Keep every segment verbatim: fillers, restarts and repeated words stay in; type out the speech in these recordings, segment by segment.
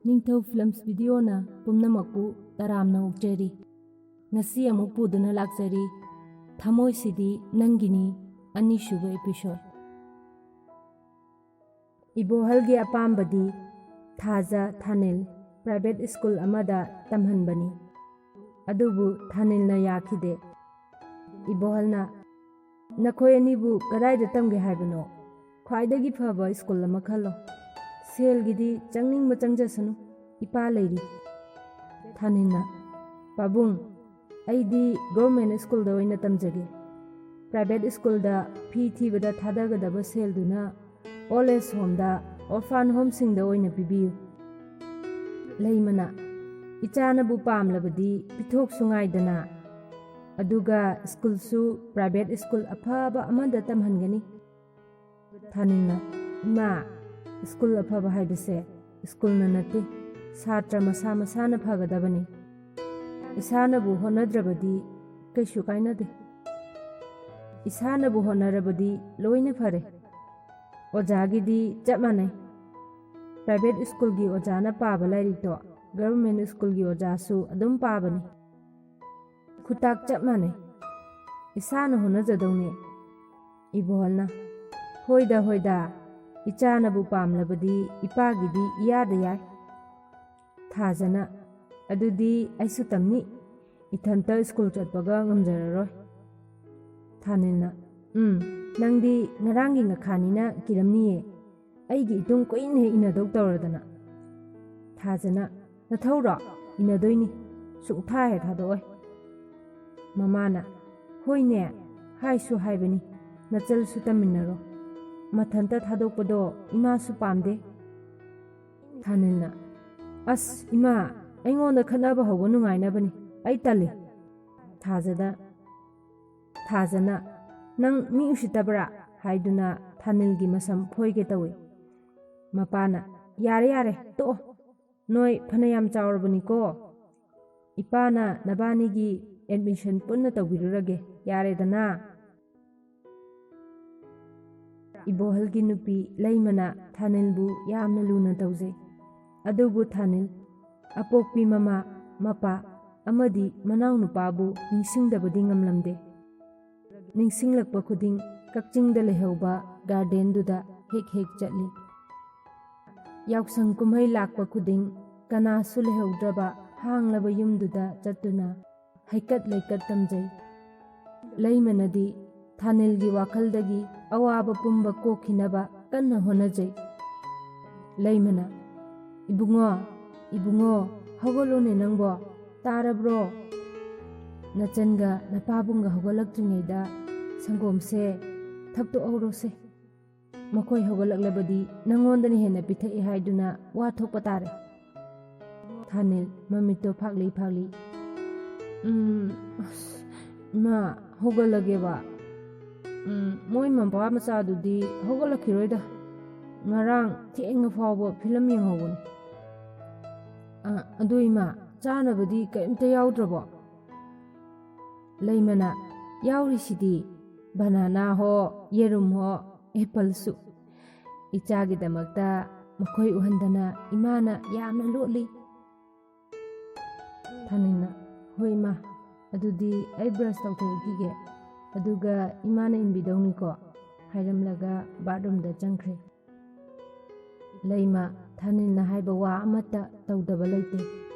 ꯅꯤꯡꯊꯧ ꯐꯤꯂꯝꯁ ꯚꯤꯗꯤꯑꯣꯅ ꯄꯨꯝꯅꯃꯛꯄꯨ ꯇꯔꯥꯝꯅ ꯑꯣꯛꯆꯔꯤ꯫ ꯉꯁꯤ ꯑꯃꯨꯛ ꯄꯨꯗꯨꯅ ꯂꯥꯛꯆꯔꯤ, ꯊꯃꯣꯏꯁꯤꯗꯤ ꯅꯪꯒꯤꯅꯤ, ꯑꯅꯤꯁꯨꯕ ꯏꯄꯤꯁꯣꯗ꯫ ꯏꯕꯣꯍꯜꯒꯤ ꯑꯄꯥꯝꯕꯗꯤ ꯊꯥꯖ ꯊꯥꯅꯤꯜ ꯄ꯭ꯔꯥꯏꯚꯦꯠ ꯁ꯭ꯀꯨꯜ ꯑꯃꯗ ꯇꯝꯍꯟꯕꯅꯤ꯫ ꯑꯗꯨꯕꯨ ꯊꯥꯅꯤꯜꯅ ꯌꯥꯈꯤꯗꯦ꯫ ꯏꯕꯣꯍꯜꯅ, "ꯅꯈꯣꯏ ꯑꯅꯤꯕꯨ ꯀꯗꯥꯏꯗ ꯇꯝꯒꯦ ꯍꯥꯏꯕꯅꯣ? ꯈ꯭ꯋꯥꯏꯗꯒꯤ ꯐꯕ ꯁ꯭ꯀꯨꯜ ꯑꯃ ꯈꯜꯂꯣ꯫ ꯁꯦꯜꯒꯤꯗꯤ ꯆꯪꯅꯤꯡꯕ ꯆꯪꯖꯁꯅꯨ, ꯏꯄꯥ ꯂꯩꯔꯤ꯫" ꯊꯥꯅꯤꯜꯅ, "ꯄꯥꯕꯨꯡ, ꯑꯩꯗꯤ ꯒꯣꯔꯃꯦꯟ ꯁ꯭ꯀꯨꯜꯗ ꯑꯣꯏꯅ ꯇꯝꯖꯒꯦ꯫ ꯄ꯭ꯔꯥꯏꯚꯦꯠ ꯁ꯭ꯀꯨꯜꯗ ꯐꯤ ꯊꯤꯕꯗ ꯊꯥꯗꯒꯗꯕ ꯁꯦꯜꯗꯨꯅ ꯑꯣꯜ ꯑꯦꯖ ꯍꯣꯝꯗ, ꯑꯣꯔꯐꯥꯟ ꯍꯣꯝꯁꯤꯡꯗ ꯑꯣꯏꯅ ꯄꯤꯕꯤꯌꯨ꯫" ꯂꯩꯃꯅ, "ꯏꯆꯥꯅꯕꯨ ꯄꯥꯝꯂꯕꯗꯤ ꯄꯤꯊꯣꯛꯁꯨ ꯉꯥꯏꯗꯅ꯫ ꯑꯗꯨꯒ ꯁ꯭ꯀꯨꯜꯁꯨ ꯄ꯭ꯔꯥꯏꯚꯦꯠ ꯁ꯭ꯀꯨꯜ ꯑꯐꯕ ꯑꯃꯗ ꯇꯝꯍꯟꯒꯅꯤ꯫" ꯊꯥꯅꯤꯜꯅ, "ꯏꯃꯥ, ꯁ꯭ꯀꯨꯜ ꯑꯐꯕ ꯍꯥꯏꯕꯁꯦ ꯁ꯭ꯀꯨꯜꯅ ꯅꯠꯇꯦ, ꯁꯥꯇ꯭ꯔ ꯃꯁꯥ ꯃꯁꯥꯅ ꯐꯒꯗꯕꯅꯤ꯫ ꯏꯁꯥꯅꯕꯨ ꯍꯣꯠꯅꯗ꯭ꯔꯕꯗꯤ ꯀꯩꯁꯨ ꯀꯥꯏꯅꯗꯦ꯫ ꯏꯁꯥꯅꯕꯨ ꯍꯣꯠꯅꯔꯕꯗꯤ ꯂꯣꯏꯅ ꯐꯔꯦ꯫ ꯑꯣꯖꯥꯒꯤꯗꯤ ꯆꯞ ꯃꯥꯟꯅꯩ꯫ ꯄ꯭ꯔꯥꯏꯚꯦꯠ ꯁ꯭ꯀꯨꯜꯒꯤ ꯑꯣꯖꯥꯅ ꯄꯥꯕ ꯂꯥꯏꯔꯤꯛꯇꯣ ꯒꯚꯔꯟꯃꯦꯟꯠ ꯁ꯭ꯀꯨꯜꯒꯤ ꯑꯣꯖꯥꯁꯨ ꯑꯗꯨꯝ ꯄꯥꯕꯅꯤ꯫ ꯈꯨꯇꯥꯛ ꯆꯞ ꯃꯥꯟꯅꯩ꯫ ꯏꯁꯥꯅ ꯍꯣꯠꯅꯖꯗꯧꯅꯤ꯫" ꯏꯕꯣꯍꯜꯅ, "ꯍꯣꯏꯗ, ꯍꯣꯏꯗ, ꯏꯆꯥꯅꯕꯨ ꯄꯥꯝꯂꯕꯗꯤ ꯏꯄꯥꯒꯤꯗꯤ ꯏꯌꯥꯗ ꯌꯥꯏ꯫" ꯊꯥꯖꯅ, "ꯑꯗꯨꯗꯤ ꯑꯩꯁꯨ ꯇꯝꯅꯤ꯫ ꯏꯊꯟꯇ ꯁ꯭ꯀꯨꯜ ꯆꯠꯄꯒ ꯉꯝꯖꯔꯔꯣꯏ꯫" ꯊꯥꯅꯤꯜꯅ, "ꯎꯝ, ꯅꯪꯗꯤ ꯉꯔꯥꯡꯒꯤ ꯉꯈꯥꯅꯤꯅ ꯀꯤꯔꯝꯅꯤꯌꯦ꯫ ꯑꯩꯒꯤ ꯏꯇꯨꯡ ꯀꯨꯏꯅ ꯍꯦꯛ ꯏꯟꯅꯗꯧ ꯇꯧꯔꯗꯅ꯫" ꯊꯥꯖꯅ, "ꯅꯊꯧꯔꯣ? ꯏꯟꯅꯗꯣꯏꯅꯤ꯫ ꯁꯨꯡꯊꯥ ꯍꯦꯛ ꯊꯥꯗꯣꯛꯑꯣꯏ꯫" ꯃꯃꯥꯅ, "ꯍꯣꯏꯅꯦ, ꯍꯥꯏꯁꯨ ꯍꯥꯏꯕꯅꯤ, ꯅꯆꯜꯁꯨ ꯇꯝꯃꯤꯟꯅꯔꯣ꯫ ꯃꯊꯟꯇ ꯊꯥꯗꯣꯛꯄꯗꯣ ꯏꯃꯥꯁꯨ ꯄꯥꯝꯗꯦ꯫" ꯊꯥꯅꯤꯜꯅ, "ꯑꯁ ꯏꯃꯥ, ꯑꯩꯉꯣꯟꯗ ꯈꯠꯅꯕ ꯍꯧꯕ ꯅꯨꯡꯉꯥꯏꯅꯕꯅꯤ, ꯑꯩ ꯇꯜꯂꯤ꯫" ꯊꯥꯖꯗ, ꯊꯥꯖꯅ, "ꯅꯪ ꯃꯤ ꯎꯁꯤꯠꯇꯕ꯭ꯔꯥ?" ꯍꯥꯏꯗꯨꯅ ꯊꯥꯅꯤꯜꯒꯤ ꯃꯁꯝ ꯐꯣꯏꯒꯦ ꯇꯧꯏ꯫ ꯃꯄꯥꯅ, "ꯌꯥꯔꯦ, ꯌꯥꯔꯦ, ꯇꯣꯛꯑꯣ꯫ ꯅꯣꯏ ꯐꯅꯌꯥꯝ ꯆꯥꯎꯔꯕꯅꯤꯀꯣ꯫ ꯏꯄꯥꯅ ꯅꯕꯥꯅꯤꯒꯤ ꯑꯦꯗꯃꯤꯁꯟ ꯄꯨꯟꯅ ꯇꯧꯕꯤꯔꯨꯔꯒꯦ, ꯌꯥꯔꯦꯗꯅ꯫" ꯏꯕꯣꯍꯜꯒꯤ ꯅꯨꯄꯤ ꯂꯩꯃꯅ ꯊꯥꯅꯤꯜꯕꯨ ꯌꯥꯝꯅ ꯂꯨꯅ ꯇꯧꯖꯩ꯫ ꯑꯗꯨꯕꯨ ꯊꯥꯅꯤꯜ ꯑꯄꯣꯛꯄꯤ ꯃꯃꯥ, ꯃꯄꯥ ꯑꯃꯗꯤ ꯃꯅꯥꯎꯅꯨꯄꯥꯕꯨ ꯅꯤꯡꯁꯤꯡꯗꯕꯗꯤ ꯉꯝꯂꯝꯗꯦ꯫ ꯅꯤꯡꯁꯤꯡꯂꯛꯄ ꯈꯨꯗꯤꯡ ꯀꯛꯆꯤꯡꯗ ꯂꯩꯍꯧꯕ ꯒꯥꯔꯗꯦꯟꯗꯨꯗ ꯍꯦꯛ ꯍꯦꯛ ꯆꯠꯂꯤ꯫ ꯌꯥꯎꯁꯪ ꯀꯨꯝꯍꯩ ꯂꯥꯛꯄ ꯈꯨꯗꯤꯡ ꯀꯅꯥꯁꯨ ꯂꯩꯍꯧꯗ꯭ꯔꯕ ꯍꯥꯡꯂꯕ ꯌꯨꯝꯗꯨꯗ ꯆꯠꯇꯨꯅ ꯍꯩꯀꯠ ꯂꯩꯀꯠ ꯇꯝꯖꯩ꯫ ꯂꯩꯃꯅꯗꯤ ꯊꯥꯅꯤꯜꯒꯤ ꯋꯥꯈꯜꯗꯒꯤ ꯑꯋꯥꯕ ꯄꯨꯝꯕ ꯀꯣꯛꯈꯤꯅꯕ ꯀꯟꯅ ꯍꯣꯠꯅꯖꯩ꯫ ꯂꯩꯃꯅ, "ꯏꯕꯨꯡꯉꯣ, ꯏꯕꯨꯡꯉꯣ, ꯍꯧꯒꯠꯂꯣꯅꯦ ꯅꯪꯕꯣ, ꯇꯥꯔꯕ꯭ꯔꯣ? ꯅꯆꯟꯒ ꯅꯄꯥꯕꯨꯡꯒ ꯍꯧꯒꯠꯂꯛꯇ꯭ꯔꯤꯉꯩꯗ ꯁꯪꯒꯣꯝꯁꯦ ꯊꯛꯇꯣꯛꯍꯧꯔꯣꯁꯦ꯫ ꯃꯈꯣꯏ ꯍꯧꯒꯠꯂꯛꯂꯕꯗꯤ ꯅꯪꯉꯣꯟꯗꯅ ꯍꯦꯟꯅ ꯄꯤꯊꯛꯏ ꯍꯥꯏꯗꯨꯅ ꯋꯥ ꯊꯣꯛꯄ ꯇꯥꯔꯦ꯫" ꯊꯥꯅꯤꯜ ꯃꯃꯤꯠꯇꯣ ꯐꯥꯛꯂꯤ ꯐꯥꯛꯂꯤ꯫ "ꯎꯝ, ꯑꯁ, ꯏꯃꯥ, ꯍꯧꯒꯠꯂꯒꯦꯕ꯫ ꯎꯝ, ꯃꯣꯏ ꯃꯄꯥ ꯃꯆꯥꯗꯨꯗꯤ ꯍꯧꯒꯠꯂꯛꯈꯤꯔꯣꯏꯗ꯫ ꯉꯔꯥꯡ ꯊꯦꯡꯉ ꯐꯥꯎꯕ ꯐꯤꯂꯝ ꯌꯦꯡꯍꯧꯕꯅꯤ꯫ ꯑ, ꯑꯗꯨ ꯏꯃꯥ, ꯆꯥꯅꯕꯗꯤ ꯀꯔꯤꯝꯇ ꯌꯥꯎꯗ꯭ꯔꯕꯣ?" ꯂꯩꯃꯅ, "ꯌꯥꯎꯔꯤꯁꯤꯗꯤ, ꯕꯅꯥꯅꯥ ꯍꯣ, ꯌꯦꯔꯨꯝ ꯍꯣ, ꯑꯦꯄꯜꯁꯨ꯫ ꯏꯆꯥꯒꯤꯗꯃꯛꯇ ꯃꯈꯣꯏ ꯎꯍꯟꯗꯅ ꯏꯃꯥꯅ ꯌꯥꯝꯅ ꯂꯣꯠꯂꯤ꯫" ꯊꯥꯅꯤꯜꯅ, "ꯍꯣꯏ ꯏꯃꯥ, ꯑꯗꯨꯗꯤ ꯑꯩ ꯕ꯭ꯔꯁ ꯇꯧꯊꯣꯛꯈꯤꯒꯦ, ꯑꯗꯨꯒ ꯏꯃꯥꯅ ꯏꯟꯕꯤꯗꯧꯅꯤꯀꯣ" ꯍꯥꯏꯔꯝꯂꯒ ꯕꯥꯠꯔꯨꯝꯗ ꯆꯪꯈ꯭ꯔꯦ꯫ ꯂꯩꯃ ꯊꯥꯅꯤꯜꯅ ꯍꯥꯏꯕ ꯋꯥ ꯑꯃꯠꯇ ꯇꯧꯗꯕ ꯂꯩꯇꯦ꯫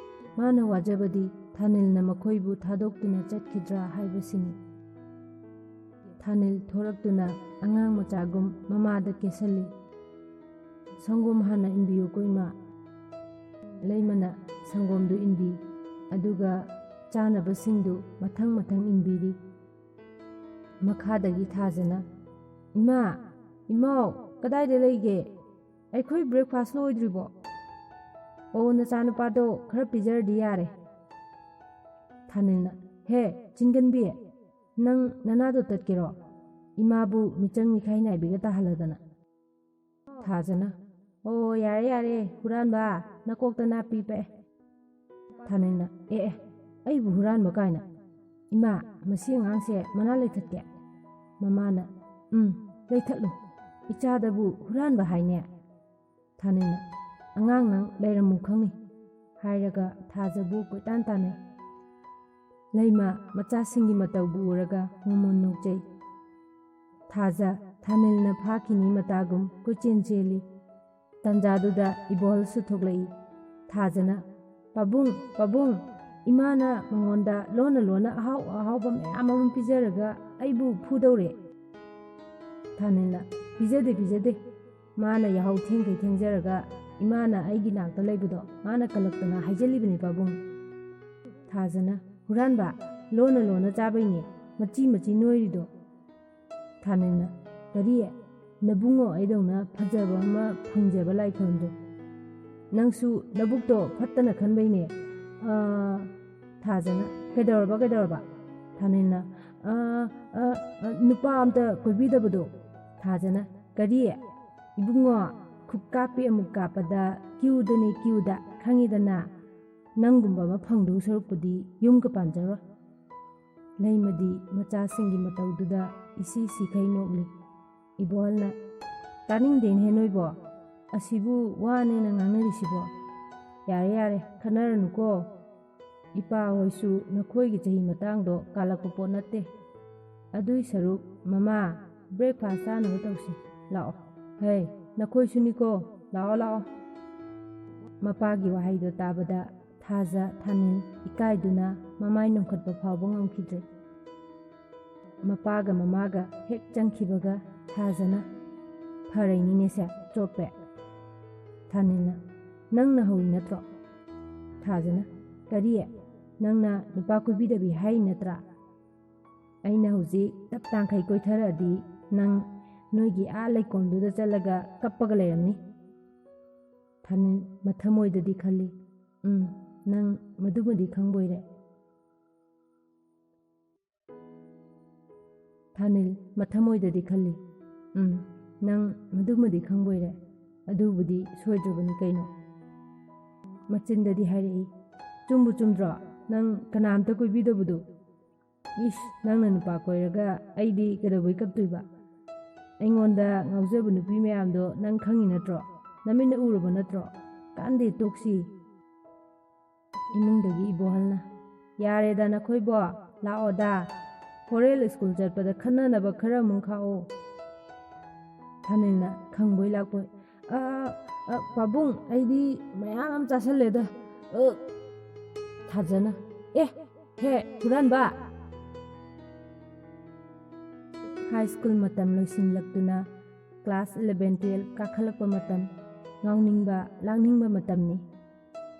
ꯃꯥꯅ ꯋꯥꯖꯕꯗꯤ ꯊꯥꯅꯤꯜꯅ ꯃꯈꯣꯏꯕꯨ ꯊꯥꯗꯣꯛꯇꯨꯅ ꯆꯠꯈꯤꯗ꯭ꯔꯥ ꯍꯥꯏꯕꯁꯤꯅꯤ꯫ ꯊꯥꯅꯤꯜ ꯊꯣꯔꯛꯇꯨꯅ ꯑꯉꯥꯡ ꯃꯆꯥꯒꯨꯝ ꯃꯃꯥꯗ ꯀꯦꯁꯜꯂꯤ꯫ "ꯁꯪꯒꯣꯝ ꯍꯥꯟꯅ ꯏꯟꯕꯤꯌꯨꯀꯣ ꯏꯃꯥ꯫" ꯂꯩꯃꯅ ꯁꯪꯒꯣꯝꯗꯨ ꯏꯟꯕꯤ, ꯑꯗꯨꯒ ꯆꯥꯅꯕꯁꯤꯡꯗꯨ ꯃꯊꯪ ꯃꯊꯪ ꯏꯟꯕꯤꯔꯤ꯫ ꯃꯈꯥꯗꯒꯤ ꯊꯥꯖꯅ, "ꯏꯃꯥ, ꯏꯃꯥꯎ, ꯀꯗꯥꯏꯗ ꯂꯩꯒꯦ? ꯑꯩꯈꯣꯏ ꯕ꯭ꯔꯦꯛꯐꯥꯁ ꯂꯣꯏꯗ꯭ꯔꯤꯕꯣ?" "ꯑꯣ, ꯅꯆꯥꯅꯨꯄꯥꯗꯣ ꯈꯔ ꯄꯤꯖꯔꯗꯤ ꯌꯥꯔꯦ꯫" ꯊꯥꯅꯤꯜꯅ, "ꯍꯦ, ꯆꯤꯟꯒꯟꯕꯤ, ꯅꯪ ꯅꯅꯥꯗꯣ ꯇꯠꯀꯦꯔꯣ? ꯏꯃꯥꯕꯨ ꯃꯤꯆꯪ ꯃꯤꯈꯥꯏ ꯅꯥꯏꯕꯤꯒ ꯇꯥꯍꯜꯂꯗꯅ꯫" ꯊꯥꯖꯅ, "ꯑꯣ, ꯌꯥꯔꯦ, ꯌꯥꯔꯦ, ꯍꯨꯔꯥꯟꯕ, ꯅꯀꯣꯛꯇ ꯅꯥꯄꯤ ꯄꯛꯑꯦ꯫" ꯊꯥꯅꯤꯜꯅ, "ꯑꯦ, ꯑꯦ, ꯑꯩꯕꯨ ꯍꯨꯔꯥꯟꯕ ꯀꯥꯏꯅ꯫ ꯏꯃꯥ, ꯃꯁꯤ ꯑꯉꯥꯡꯁꯦ ꯃꯅꯥ ꯂꯩꯊꯠꯀꯦ꯫" ꯃꯃꯥꯅ, "ꯎꯝ, ꯂꯩꯊꯠꯂꯨ꯫ ꯏꯆꯥꯗꯕꯨ ꯍꯨꯔꯥꯟꯕ ꯍꯥꯏꯅꯦ?" ꯊꯥꯅꯤꯜꯅ, "ꯑꯉꯥꯡ ꯅꯪ ꯂꯩꯔꯝꯃꯨ ꯈꯪꯉꯤ" ꯍꯥꯏꯔꯒ ꯊꯥꯖꯕꯨ ꯀꯣꯏꯇꯥꯟ ꯇꯥꯟꯅꯩ꯫ ꯂꯩꯃ ꯃꯆꯥꯁꯤꯡꯒꯤ ꯃꯇꯧꯕꯨ ꯎꯔꯒ ꯃꯣꯃꯣꯟ ꯅꯣꯛꯆꯩ꯫ ꯊꯥꯖ ꯊꯥꯅꯤꯜꯅ ꯐꯥꯈꯤꯅꯤ ꯃꯇꯥꯒꯨꯝ ꯀꯣꯏꯆꯦꯟ ꯆꯦꯜꯂꯤ꯫ ꯇꯟꯖꯥꯗꯨꯗ ꯏꯕꯣꯍꯜꯁꯨ ꯊꯣꯛꯂꯛꯏ꯫ ꯊꯥꯖꯅ, "ꯄꯥꯕꯨꯡ, ꯄꯥꯕꯨꯡ, ꯏꯃꯥꯅ ꯃꯉꯣꯟꯗ ꯂꯣꯟꯅ ꯂꯣꯟꯅ ꯑꯍꯥꯎ ꯑꯍꯥꯎꯕ ꯃꯌꯥꯝ ꯑꯃ ꯄꯤꯖꯔꯒ ꯑꯩꯕꯨ ꯐꯨꯗꯧꯔꯦ"꯫ ꯊꯥꯅꯤꯜꯅ, "ꯄꯤꯖꯗꯦ, ꯄꯤꯖꯗꯦ꯫ ꯃꯥꯅ ꯌꯥꯍꯧ ꯊꯦꯡꯈꯩ ꯊꯦꯡꯖꯔꯒ ꯏꯃꯥꯅ ꯑꯩꯒꯤ ꯅꯥꯛꯇ ꯂꯩꯕꯗꯣ ꯃꯥꯅ ꯀꯜꯂꯛꯇꯅ ꯍꯥꯏꯖꯜꯂꯤꯕꯅꯤ ꯄꯥꯕꯨꯡ"꯫ ꯊꯥꯖꯅ, "ꯍꯨꯔꯥꯟꯕ, ꯂꯣꯟꯅ ꯂꯣꯟꯅ ꯆꯥꯕꯩꯅꯦ ꯃꯆꯤ ꯃꯆꯤ ꯅꯣꯏꯔꯤꯗꯣ"꯫ ꯊꯥꯅꯤꯜꯅ, "ꯀꯔꯤ? ꯅꯕꯨꯡꯉꯣ ꯑꯩꯗꯧꯅ ꯐꯖꯕ ꯑꯃ ꯐꯪꯖꯕ ꯂꯥꯏ ꯈꯨꯔꯨꯝꯖꯧ꯫ ꯅꯪꯁꯨ ꯅꯕꯨꯛꯇꯣ ꯐꯠꯇꯅ ꯈꯟꯕꯩꯅꯦ"꯫ ꯑꯥ, ꯊꯥꯖꯅ, "ꯀꯩꯗꯧꯔꯕ, ꯀꯩꯗꯧꯔꯕ?" ꯊꯥꯅꯤꯜꯅ, "ꯑꯥ, ꯑꯥ, ꯑꯥ, ꯅꯨꯄꯥ ꯑꯝꯇ ꯀꯣꯏꯕꯤꯗꯕꯗꯣ"꯫ ꯊꯥꯖꯅ, "ꯀꯔꯤ? ꯏꯕꯨꯡꯉꯣ, ꯈꯨꯞ ꯀꯥꯞꯄꯤ ꯑꯃꯨꯛ ꯀꯥꯞꯄꯗ ꯀ꯭ꯌꯨꯗꯅꯤ ꯀ꯭ꯌꯨꯗ, ꯈꯪꯉꯤꯗꯅ꯫ ꯅꯪꯒꯨꯝꯕ ꯑꯃ ꯐꯪꯗꯧ ꯁꯔꯨꯛꯄꯨꯗꯤ ꯌꯨꯝꯒ ꯄꯥꯟꯖꯔꯣꯏ"꯫ ꯂꯩꯃꯗꯤ ꯃꯆꯥꯁꯤꯡꯒꯤ ꯃꯇꯧꯗꯨꯗ ꯏꯁꯤ ꯁꯤꯈꯩ ꯅꯣꯛꯂꯤ꯫ ꯏꯕꯣꯍꯜꯅ, "ꯇꯥꯅꯤꯡꯗꯦꯅꯦꯍꯦ ꯅꯣꯏꯕꯣ, ꯑꯁꯤꯕꯨ ꯋꯥꯅꯦꯅ ꯉꯥꯡꯅꯔꯤꯁꯤꯕꯣ? ꯌꯥꯔꯦ, ꯌꯥꯔꯦ, ꯈꯟꯅꯔꯅꯨꯀꯣ꯫ ꯏꯄꯥ ꯍꯣꯏꯁꯨ ꯅꯈꯣꯏꯒꯤ ꯆꯍꯤ ꯃꯇꯥꯡꯗꯣ ꯀꯥꯜꯂꯛꯄ ꯄꯣꯠ ꯅꯠꯇꯦ꯫ ꯑꯗꯨꯏ ꯁꯔꯨꯛ, ꯃꯃꯥ, breakfast ꯆꯥꯅꯕ ꯇꯧꯁꯤ꯫ ꯂꯥꯛꯑꯣ꯫ ꯍꯦ, ꯅꯈꯣꯏꯁꯨꯅꯤꯀꯣ, ꯂꯥꯛꯑꯣ, ꯂꯥꯛꯑꯣ"꯫ ꯃꯄꯥꯒꯤ ꯋꯥꯍꯩꯗꯣ ꯇꯥꯕꯗ ꯊꯥꯖ ꯊꯥꯅꯤꯜ ꯏꯀꯥꯏꯗꯨꯅ ꯃꯃꯥꯏ ꯅꯣꯡꯈꯠꯄ ꯐꯥꯎꯕ ꯉꯝꯈꯤꯗ꯭ꯔꯦ꯫ ꯃꯄꯥꯒ ꯃꯃꯥꯒ ꯍꯦꯛ ꯆꯪꯈꯤꯕꯒ ꯊꯥꯖꯅ, "ꯐꯔꯩꯅꯤꯅꯦꯁꯦ, ꯆꯣꯞꯄꯦ"꯫ ꯊꯥꯅꯤꯜꯅ, "ꯅꯪꯅ ꯍꯧꯏ ꯅꯠꯇ꯭ꯔꯣ?" ꯊꯥꯖꯅ, "ꯀꯔꯤ? ꯅꯪꯅ ꯅꯨꯄꯥ ꯀꯣꯏꯕꯤꯗꯕꯤ ꯍꯥꯏꯔꯤ ꯅꯠꯇ꯭ꯔꯥ? ꯑꯩꯅ ꯍꯧꯖꯤꯛ ꯇꯞ ꯇꯥꯡꯈꯩ ꯀꯣꯏꯊꯔꯛꯑꯗꯤ ꯅꯪ ꯅꯣꯏꯒꯤ ꯑꯥ ꯂꯩꯀꯣꯜꯗꯨꯗ ꯆꯠꯂꯒ ꯀꯞꯄꯒ ꯂꯩꯔꯝꯅꯤ"꯫ ꯊꯥꯅꯤꯜ ꯃꯊꯃꯣꯏꯗꯗꯤ ꯈꯜꯂꯤ, "ꯎꯝ, ꯅꯪ ꯃꯗꯨꯃꯗꯤ ꯈꯪꯕꯣꯏꯔꯦ"꯫ ꯊꯥꯅꯤꯜ ꯃꯊꯃꯣꯏꯗꯗꯤ ꯈꯜꯂꯤ, "ꯎꯝ, ꯅꯪ ꯃꯗꯨꯃꯗꯤ ꯈꯪꯕꯣꯏꯔꯦ꯫ ꯑꯗꯨꯕꯨꯗꯤ ꯁꯣꯏꯗ꯭ꯔꯕꯅꯤ ꯀꯩꯅꯣ"꯫ ꯃꯆꯤꯟꯗꯗꯤ ꯍꯥꯏꯔꯛꯏ, "ꯆꯨꯝꯕꯨ ꯆꯨꯝꯗ꯭ꯔꯣ? ꯅꯪ ꯀꯅꯥꯝꯇ ꯀꯣꯏꯕꯤꯗꯕꯗꯣ? ꯏꯁ, ꯅꯪꯅ ꯅꯨꯄꯥ ꯀꯣꯏꯔꯒ ꯑꯩꯗꯤ ꯀꯩꯗꯧꯕꯩ ꯀꯞꯇꯣꯏꯕ? ꯑꯩꯉꯣꯟꯗ ꯉꯥꯎꯖꯕ ꯅꯨꯄꯤ ꯃꯌꯥꯝꯗꯣ ꯅꯪ ꯈꯪꯉꯤ ꯅꯠꯇ꯭ꯔꯣ? ꯅꯃꯤꯠꯅ ꯎꯔꯕ ꯅꯠꯇ꯭ꯔꯣ? "ꯀꯥꯟꯗꯦ, ꯇꯣꯛꯁꯤ꯫" ꯏꯃꯨꯡꯗꯒꯤ ꯏꯕꯣꯍꯜꯅ, "ꯌꯥꯔꯦꯗ ꯅꯈꯣꯏꯕꯣ, ꯂꯥꯛꯑꯣꯗ, ꯍꯣꯔꯦꯟ ꯁ꯭ꯀꯨꯜ ꯆꯠꯄꯗ ꯈꯟꯅꯅꯕ ꯈꯔ ꯑꯃꯨꯛ ꯈꯥꯛꯑꯣ꯫" ꯊꯥꯅꯤꯜꯅ ꯈꯪꯕꯣꯏ ꯂꯥꯛꯄꯣꯏ, "ꯑ, ꯑ, ꯄꯥꯕꯨꯡ, ꯑꯩꯗꯤ ꯃꯌꯥꯝ ꯑꯃ ꯆꯥꯁꯜꯂꯦꯗ꯫" ꯑ, ꯊꯥꯖꯅ, "ꯑꯦ, ꯍꯦ, ꯍꯨꯔꯥꯟꯕ!" ꯍꯥꯏ ꯁ꯭ꯀꯨꯜ ꯃꯇꯝ ꯂꯣꯏꯁꯤꯜꯂꯛꯇꯨꯅ ꯀ꯭ꯂꯥꯁ eleven twelve ꯀꯥꯈꯠꯂꯛꯄ ꯃꯇꯝ, ꯉꯥꯎꯅꯤꯡꯕ, ꯂꯥꯡꯅꯤꯡꯕ ꯃꯇꯝꯅꯤ꯫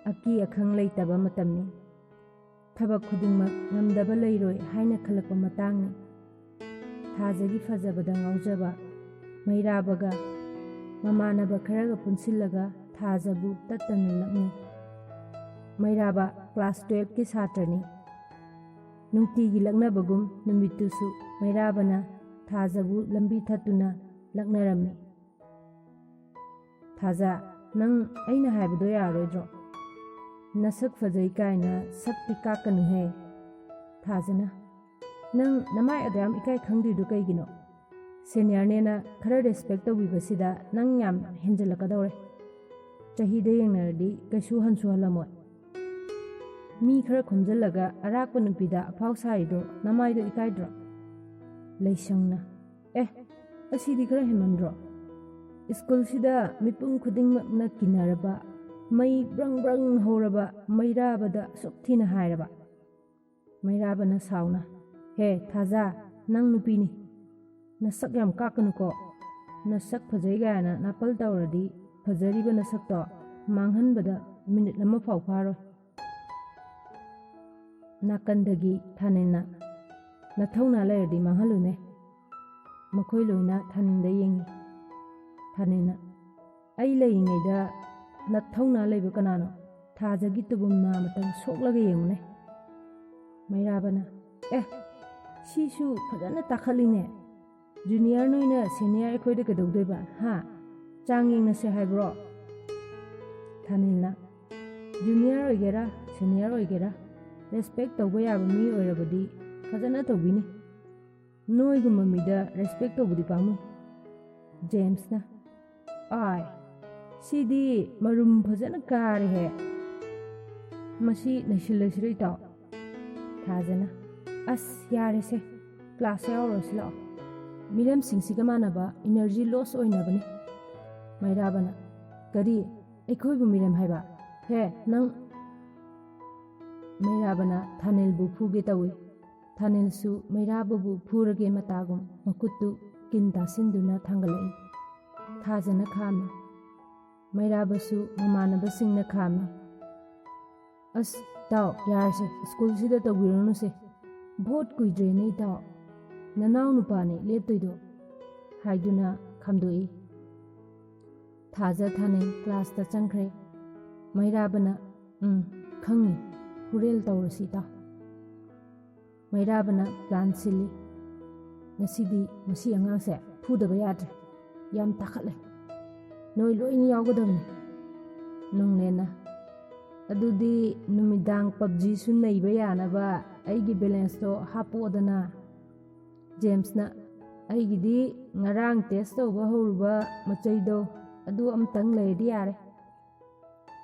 ꯑꯀꯤ ꯑꯈꯪ ꯂꯩꯇꯕ ꯃꯇꯝꯅꯤ꯫ ꯊꯕꯛ ꯈꯨꯗꯤꯡꯃꯛ ꯉꯝꯗꯕ ꯂꯩꯔꯣꯏ ꯍꯥꯏꯅ ꯈꯜꯂꯛꯄ ꯃꯇꯥꯡꯅꯤ꯫ ꯊꯥꯖꯒꯤ ꯐꯖꯕꯗ ꯉꯥꯎꯖꯕ ꯃꯩꯔꯥꯕꯒ ꯃꯃꯥꯟꯅꯕ ꯈꯔꯒ ꯄꯨꯟꯁꯤꯜꯂꯒ ꯊꯥꯖꯕꯨ ꯇꯠꯇꯅ ꯂꯛꯅꯩ꯫ ꯃꯩꯔꯥꯕ ꯀ꯭ꯂꯥꯁ twelveꯀꯤ ꯁꯥꯇ꯭ꯔꯅꯤ꯫ ꯅꯨꯡꯇꯤꯒꯤ ꯂꯛꯅꯕꯒꯨꯝ ꯅꯨꯃꯤꯠꯇꯨꯁꯨ ꯃꯩꯔꯥꯕꯅ ꯊꯥꯖꯕꯨ ꯂꯝꯕꯤ ꯊꯠꯇꯨꯅ ꯂꯛꯅꯔꯝꯃꯤ꯫ "ꯊꯥꯖ, ꯅꯪ ꯑꯩꯅ ꯍꯥꯏꯕꯗꯣ ꯌꯥꯔꯣꯏꯗ꯭ꯔꯣ? ꯅꯁꯛ ꯐꯖꯩ ꯀꯥꯏꯅ ꯁꯛꯇꯤ ꯀꯥꯛꯀꯅꯨꯍꯦ꯫" ꯊꯥꯖꯅ, "ꯅꯪ ꯅꯃꯥꯏ ꯑꯗꯨ ꯌꯥꯝ ꯏꯀꯥꯏ ꯈꯪꯗ꯭ꯔꯤꯗꯨ ꯀꯩꯒꯤꯅꯣ? ꯁꯦꯅꯤꯌꯔꯅꯦꯅ ꯈꯔ ꯔꯦꯁꯄꯦꯛ ꯇꯧꯕꯤꯕꯁꯤꯗ ꯅꯪ ꯌꯥꯝ ꯍꯦꯟꯖꯜꯂꯛꯀꯗꯧꯔꯦ꯫ ꯆꯍꯤꯗ ꯌꯦꯡꯅꯔꯗꯤ ꯀꯩꯁꯨ ꯍꯟꯁꯨ ꯍꯜꯂꯝꯃꯣꯏ꯫ ꯃꯤ ꯈꯔ ꯈꯣꯝꯖꯤꯜꯂꯒ ꯑꯔꯥꯛꯄ ꯅꯨꯄꯤꯗ ꯑꯐꯥꯎ ꯁꯥꯔꯤꯗꯣ ꯅꯃꯥꯏꯗꯣ ꯏꯀꯥꯏꯗ꯭ꯔꯣ?" ꯂꯩꯁꯪꯅ, "ꯑꯦ, ꯑꯁꯤꯗꯤ ꯈꯔ ꯍꯦꯟꯃꯟꯗ꯭ꯔꯣ? ꯁ꯭ꯀꯨꯜꯁꯤꯗ ꯃꯤꯄꯨꯝ ꯈꯨꯗꯤꯡꯃꯛꯅ ꯀꯤꯅꯔꯕ, ꯃꯩ ꯕ꯭ꯔꯪ ꯕ꯭ꯔꯪ ꯍꯧꯔꯕ ꯃꯩꯔꯥꯕꯗ ꯑꯁꯨꯛ ꯊꯤꯅ ꯍꯥꯏꯔꯕ?" ꯃꯩꯔꯥꯕꯅ ꯁꯥꯎꯅ, "ꯍꯦ ꯊꯥꯖ, ꯅꯪ ꯅꯨꯄꯤꯅꯤ꯫ ꯅꯁꯛ ꯌꯥꯝ ꯀꯥꯛꯀꯅꯨꯀꯣ꯫ ꯅꯁꯛ ꯐꯖꯩ ꯀꯥꯏꯅ ꯅꯥꯄꯜ ꯇꯧꯔꯗꯤ ꯐꯖꯔꯤꯕ ꯅꯁꯛꯇꯣ ꯃꯥꯡꯍꯟꯕꯗ ꯃꯤꯅꯤꯠ ꯑꯃ ꯐꯥꯎ ꯐꯥꯔꯣꯏ꯫" ꯅꯥꯀꯟꯗꯒꯤ ꯊꯥꯅꯤꯜꯅ, "ꯅꯊꯧꯅꯥ ꯂꯩꯔꯗꯤ ꯃꯥꯡꯍꯜꯂꯨꯅꯦ꯫" ꯃꯈꯣꯏ ꯂꯣꯏꯅ ꯊꯥꯅꯤꯜꯗ ꯌꯦꯡꯉꯤ꯫ ꯊꯥꯅꯤꯜꯅ, "ꯑꯩ ꯂꯩꯔꯤꯉꯩꯗ ꯅꯊꯧꯅꯥ ꯂꯩꯕ ꯀꯅꯥꯅꯣ? ꯊꯥꯖꯒꯤ ꯇꯨꯕꯨꯝ ꯅꯥ ꯃꯇꯪ ꯁꯣꯛꯂꯒ ꯌꯦꯡꯉꯨꯅꯦ꯫" ꯃꯩꯔꯥꯕꯅ, "ꯑꯦ, ꯁꯤꯁꯨ ꯐꯖꯅ ꯇꯥꯈꯠꯂꯤꯅꯦ꯫ ꯖꯨꯅꯤꯌꯔ ꯅꯣꯏꯅ ꯁꯦꯅꯤꯌꯔ ꯑꯩꯈꯣꯏꯗ ꯀꯩꯗꯧꯗꯣꯏꯕ, ꯍꯥ? ꯆꯥꯡ ꯌꯦꯡꯅꯁꯦ ꯍꯥꯏꯕ꯭ꯔꯣ?" ꯊꯥꯅꯤꯜꯅ, "ꯖꯨꯅꯤꯌꯔ ꯑꯣꯏꯒꯦꯔꯥ, ꯁꯦꯅꯤꯌꯔ ꯑꯣꯏꯒꯦꯔꯥ, ꯔꯦꯁꯄꯦꯛ ꯇꯧꯕ ꯌꯥꯕ ꯃꯤ ꯑꯣꯏꯔꯕꯗꯤ ꯐꯖꯅ ꯇꯧꯕꯤꯅꯤ꯫ ꯅꯣꯏꯒꯨꯝꯕ ꯃꯤꯗ ꯔꯦꯁꯄꯦꯛ ꯇꯧꯕꯗꯤ ꯄꯥꯝꯃꯨꯏ꯫" ꯖꯦꯝꯁꯅ, "ꯑꯥꯏ, "ꯁꯤꯗꯤ ꯃꯔꯨꯝ ꯐꯖꯅ ꯀꯥꯔꯦꯍꯦ꯫ ꯃꯁꯤ ꯅꯩꯁꯤꯜꯂꯁꯤꯔꯣ ꯏꯇꯥꯎ?" ꯊꯥꯖꯅ, "ꯑꯁ, ꯌꯥꯔꯦꯁꯦ, ꯀ꯭ꯂꯥꯁ ꯌꯥꯎꯔꯨꯔꯁꯤ ꯂꯥꯛꯑꯣ꯫ ꯃꯤꯔꯦꯝꯁꯤꯡꯁꯤꯒ ꯃꯥꯟꯅꯕ ꯏꯅꯔꯖꯤ ꯂꯣꯁ ꯑꯣꯏꯅꯕꯅꯤ꯫" ꯃꯩꯔꯥꯕꯅ, "ꯀꯔꯤ? ꯑꯩꯈꯣꯏꯕꯨ ꯃꯤꯔꯦꯝ ꯍꯥꯏꯕ? ꯍꯦ, ꯅꯪ!" ꯃꯩꯔꯥꯕꯅ ꯊꯥꯅꯤꯜꯕꯨ ꯐꯨꯒꯦ ꯇꯧꯏ꯫ ꯊꯥꯅꯤꯜꯁꯨ ꯃꯩꯔꯥꯕꯕꯨ ꯐꯨꯔꯒꯦ ꯃꯇꯥꯒꯨꯝ ꯃꯈꯨꯠꯇꯨ ꯀꯤꯟ ꯇꯥꯁꯤꯟꯗꯨꯅ ꯊꯥꯡꯒꯠꯂꯛꯏ꯫ ꯊꯥꯖꯅ ꯈꯥꯝꯃꯤ꯫ ꯃꯩꯔꯥꯕꯁꯨ ꯃꯃꯥꯟꯅꯕꯁꯤꯡꯅ ꯈꯥꯝꯃꯤ꯫ "ꯑꯁ, ꯏꯇꯥꯎ, ꯌꯥꯔꯁꯦ, ꯁ꯭ꯀꯨꯜꯁꯤꯗ ꯇꯧꯕꯤꯔꯨꯅꯨꯁꯦ꯫ ꯚꯣꯠ ꯀꯨꯏꯗ꯭ꯔꯦꯅꯦ, ꯏꯇꯥꯎ꯫ ꯅꯅꯥꯎ ꯅꯨꯄꯥꯅꯦ ꯂꯦꯞꯇꯣꯏꯗꯣ," ꯍꯥꯏꯗꯨꯅ ꯈꯥꯝꯗꯣꯛꯏ꯫ ꯊꯥꯖ ꯊꯥꯅꯤꯜ ꯀ꯭ꯂꯥꯁꯇ ꯆꯪꯈ꯭ꯔꯦ꯫ ꯃꯩꯔꯥꯕꯅ, "ꯎꯝ, ꯈꯪꯉꯤ, ꯍꯣꯔꯦꯟ ꯇꯧꯔꯁꯤ, ꯏꯇꯥꯎ꯫" ꯃꯩꯔꯥꯕꯅ ꯄ꯭ꯂꯥꯟ ꯁꯤꯜꯂꯤ꯫ "ꯉꯁꯤꯗꯤ ꯃꯁꯤ ꯑꯉꯥꯡꯁꯦ ꯐꯨꯗꯕ ꯌꯥꯗ꯭ꯔꯦ꯫ ꯌꯥꯝ ꯇꯥꯈꯠꯂꯦ꯫ ꯅꯣꯏ ꯂꯣꯏꯅ ꯌꯥꯎꯒꯗꯕꯅꯤ꯫" ꯅꯣꯡꯂꯦꯟꯅ, "ꯑꯗꯨꯗꯤ ꯅꯨꯃꯤꯗꯥꯡ ꯄꯞꯖꯤꯁꯨ ꯅꯩꯕ ꯌꯥꯅꯕ ꯑꯩꯒꯤ ꯕꯦꯂꯦꯟꯁꯇꯣ ꯍꯥꯞꯄꯛꯑꯣꯗꯅ꯫" ꯖꯦꯝꯁꯅ, "ꯑꯩꯒꯤꯗꯤ ꯉꯔꯥꯡ ꯇꯦꯁ ꯇꯧꯕ ꯍꯧꯔꯨꯕ ꯃꯆꯩꯗꯣ, ꯑꯗꯨ ꯑꯝꯇꯪ ꯂꯩꯔꯗꯤ ꯌꯥꯔꯦ꯫"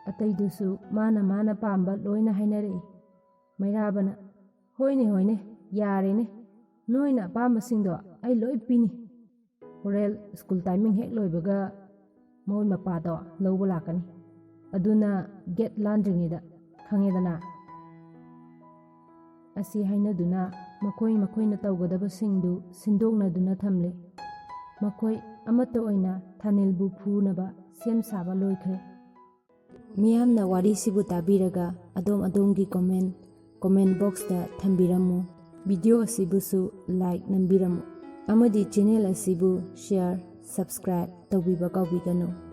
ꯑꯇꯩꯗꯨꯁꯨ ꯃꯥꯅ ꯃꯥꯅ ꯄꯥꯝꯕ ꯂꯣꯏꯅ ꯍꯥꯏꯅꯔꯛꯏ꯫ ꯃꯩꯔꯥꯕꯅ, "ꯍꯣꯏꯅꯦ, ꯍꯣꯏꯅꯦ, ꯌꯥꯔꯦꯅꯦ꯫ ꯅꯣꯏꯅ ꯑꯄꯥꯝꯕꯁꯤꯡꯗꯣ ꯑꯩ ꯂꯣꯏ ꯄꯤꯅꯤ꯫ ꯍꯣꯔꯦꯟ ꯁ꯭ꯀꯨꯜ ꯇꯥꯏꯃꯤꯡ ꯍꯦꯛ ꯂꯣꯏꯕꯒ ꯃꯣꯏ ꯃꯄꯥꯗꯣ ꯂꯧꯕ ꯂꯥꯛꯀꯅꯤ꯫ ꯑꯗꯨꯅ ꯒꯦꯠ ꯂꯥꯟꯗ꯭ꯔꯤꯉꯩꯗ, ꯈꯪꯉꯦꯗꯅ?" ꯑꯁꯤ ꯍꯥꯏꯅꯗꯨꯅ ꯃꯈꯣꯏ ꯃꯈꯣꯏꯅ ꯇꯧꯒꯗꯕꯁꯤꯡꯗꯨ ꯁꯤꯟꯗꯣꯛꯅꯗꯨꯅ ꯊꯝꯂꯦ꯫ ꯃꯈꯣꯏ ꯑꯃꯠꯇ ꯑꯣꯏꯅ ꯊꯥꯅꯤꯜꯕꯨ ꯐꯨꯅꯕ ꯁꯦꯝ ꯁꯥꯕ ꯂꯣꯏꯈ꯭ꯔꯦ꯫ ꯃꯤꯌꯥꯝꯅ ꯋꯥꯔꯤꯁꯤꯕꯨ ꯇꯥꯕꯤꯔꯒ ꯑꯗꯣꯝ ꯑꯗꯣꯝꯒꯤ ꯀꯣꯃꯦꯟ, ꯀꯣꯃꯦꯟ ꯕꯣꯛꯁꯇ ꯊꯝꯕꯤꯔꯝꯃꯨ꯫ ꯚꯤꯗꯤꯑꯣ ꯑꯁꯤꯕꯨꯁꯨ ꯂꯥꯏꯛ ꯅꯝꯕꯤꯔꯝꯃꯨ ꯑꯃꯗꯤ ꯆꯦꯅꯦꯜ ꯑꯁꯤꯕꯨ ꯁꯤꯌꯥꯔ, ꯁꯕꯁꯀ꯭ꯔꯥꯏꯕ ꯇꯧꯕꯤꯕ ꯀꯥꯎꯕꯤꯒꯅꯨ꯫